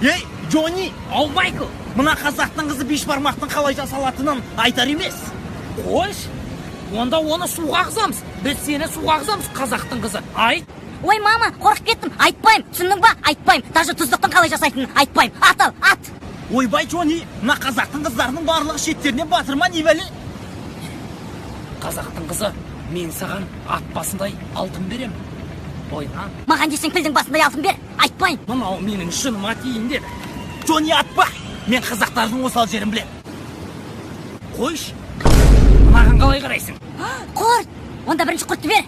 Ей, Джонни! Ау, Майкл! Мына қазақтың қызы бешбармақтың қалай жасалатынын айтар емес. Қойшы, онда оны суға ағызамыз. Біз сені суға ағызамыз, қазақтың қызы. Айт! Ой, мама, қорқып кеттім. Айтпаймын, түсіндің ба? Айтпаймын. Даже тұздықтың қалай жасайтынын айтпаймын. Ат ал, ат! Ойбай, Джонни, мына қазақтың қыздарының барлығы шеттеріне батырма не бәле? Қазақтың қызы, мен саған ат басындай алтын берем. Ойна. Маған десең пілдің басындай алтын бер. Айтпаймын. Мынау менің шыныма тиін деді. Джонни, атпа! Мен қазақтардың осал жерін білем. Қойшы, мынаған қалай қарайсың? Құрт! Онда бірінші құртты бер.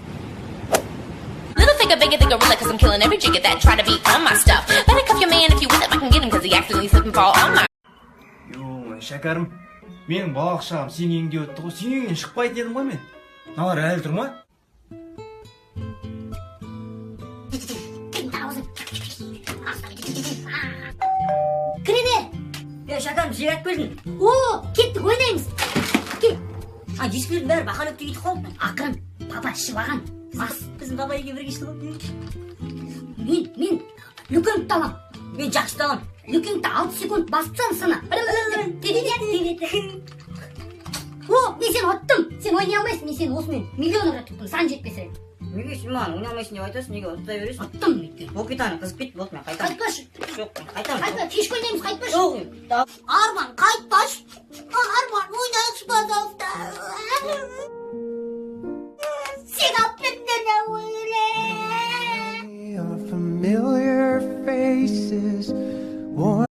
Little figure bigger than gorilla, cause I'm killing every jigger that try to be on my stuff. Better cuff your man if you with him, I can get him, cause he accidentally slip and fall on my. Ой, Шәкәрім, менің балалық шағым сенің үйіңде өтті ғой. Сенің үйіңнен шықпайтын едім ғой мен. Мыналар әлі тұр ма? Кіре бер. Е, Шәкәрім, зират келдің. О, кеттік, ойнаймыз. Кел. А, дискілердің бәрі бақалөкте кетіп қалды. Ақырын, папа ішіп алған. Бас. Біздің баба үйге бірге ішті ғой. Мен үлкенді алам. Мен жақсыды алам. Үлкенді 6 секунд басып тастаңыз сана. О, мен сені ұттым. Сен ойнай алмайсың, мен сені осымен миллион рет ұттым, сан жетпес рет. Неге сен маған ойнай алмайсың деп айтасың, неге ұта бересің? Ұттым өйткені. Болып кетті, қызып кетті, болды, мен қайтамын. Қайтпашы. Жоқ, мен қайтамын. Қайтпа, кешкі ойнаймыз, қайтпашы. Жоқ, Арман, қайтпашы. Арман, ойнайықшы, пожалуйста. Сен алып бердіңдер. Familiar faces, warm.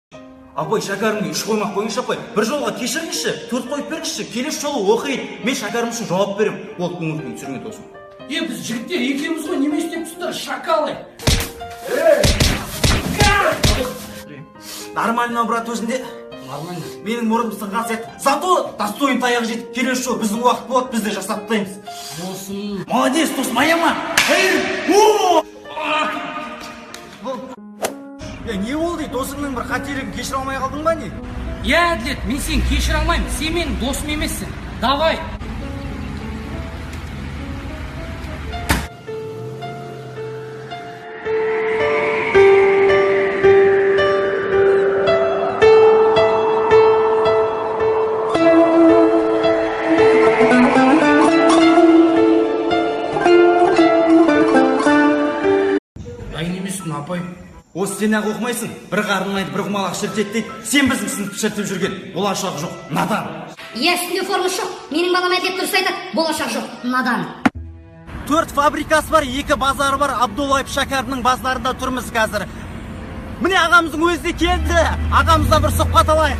Апай, Шәкәрімге 3 қоймақ қойыңызшы, апай. Бір жолға кешіріңізші, 4 қойып беріңізші. Келесі жолы оқиды. Мен Шәкәрім үшін жауап беремін. Ол көңіл күйін түсірме, досым. Е, біз жігіттер екеуміз ғой, неме істеп тұрсыңдар, шакалы. Нормально, брат, өзінде. Нормально. Менің мұрным сынған сияқты. Зато достоин таяқ жетіп, келесі жолы біздің уақыт болады, біз де жасап тастаймыз. Досым. Молодец, досым, аяма. Эй, о! Е, не болды, досыңның бір қателігін кешіре алмай қалдың ба не? Иә, Әділет, мен сені кешіре алмаймын. Сен менің досым емессің. Давай. Дайын емеспін, апай. Осы сен ақ оқымайсың, бір қарын айды, бір құмалақ шіртеді дейді. Сен біздің сыныпты шіртіп жүрген, болашағы жоқ, надан. Иә, үстінде формасы жоқ. Менің балам Әділет дұрыс айтады, болашақ жоқ, надан. 4 фабрикасы бар, 2 базары бар. Абдуллаев Шәкәрімнің базарында тұрмыз қазір. Міне ағамыздың өзі де келді. Ағамыздан бір сұхбат алайық.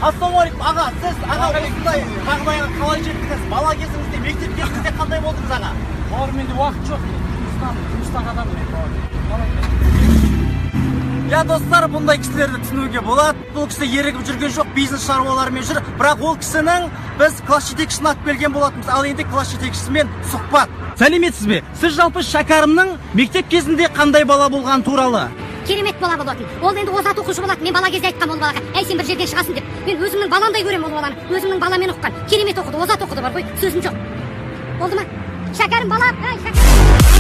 Ассалаумағалейкум, аға, сіз аға осындай жағдайға қалай жеттіңіз? Бала кезіңізде, мектеп кезіңізде қандай болдыңыз, аға? Бауыр, менде уақыт жоқ. Жұмыстан адам мен, бауыр. Я, достар, бұндай кісілерді түсінуге болады. Бұл кісі ерігіп жүрген жоқ, бизнес шаруаларымен жүр. Бірақ ол кісінің біз класс жетекшісін алып келген болатынбыз. Ал енді класс жетекшісімен сұхбат. Сәлеметсіз бе? Сіз жалпы Шәкәрімнің мектеп кезінде қандай бала болғаны туралы? Керемет бала болатын. Ол енді озат оқушы болатын. Мен бала кезде айтқам ол балаға, әй, сен бір жерден шығасың деп. Мен өзімнің баламдай көремін ол баланы. Өзімнің баламен оқыған. Керемет оқыды, озат оқыды бар ғой. Сөзім жоқ. Болды ма? Шәкәрім бала, әй, Шәкәрім.